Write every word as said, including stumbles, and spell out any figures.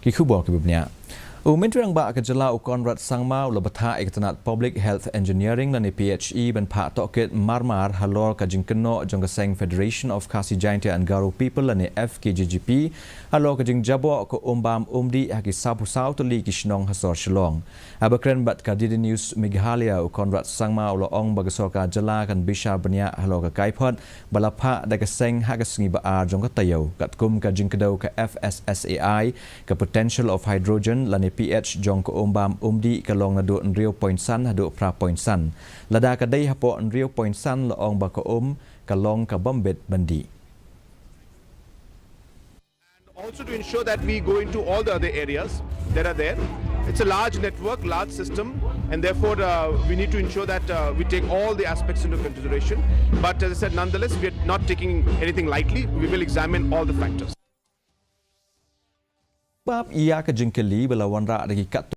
Ki khubor kiba bniah. U Myntri Rangbah ka jylla u Conrad Sangma u la bthah ïa ka tnat Public Health Engineering lane P H E ban phah tohkit marmar halor ka jingkynnoh jong ka seng Federation of Khasi Jaintia and Garo People lane F K G G P halor ka jingjaboh ka um bam um dih ha ki saphew saw tylli ki shnong ha sor Shillong. Haba kren bad ka D D News Meghalaya, u Conrad Sangma u la ong ba ka sorkar jylla kan bishar bniah halor ka kaiphod ba la phah da ka seng ha ka sngi ba ar jong ka taïew, katkum ka jingkdew ka F S S A I, ka potential of hydrogen lane pH jong ka um bam um dih ka long naduh hynriew point san haduh phra point san. Lada ka dei hapoh hynriew point san, la ong ba ka um ka long ka bym bit ban dih. Also to ensure that we go into all the other areas that are there. It's a large network, large system, and therefore uh, we need to ensure that uh, we take all the aspects into consideration. But as I said, nonetheless, we are not taking anything lightly. We will examine all the factors. Bad ïa ka jingkylli ba la wanrah da ki kat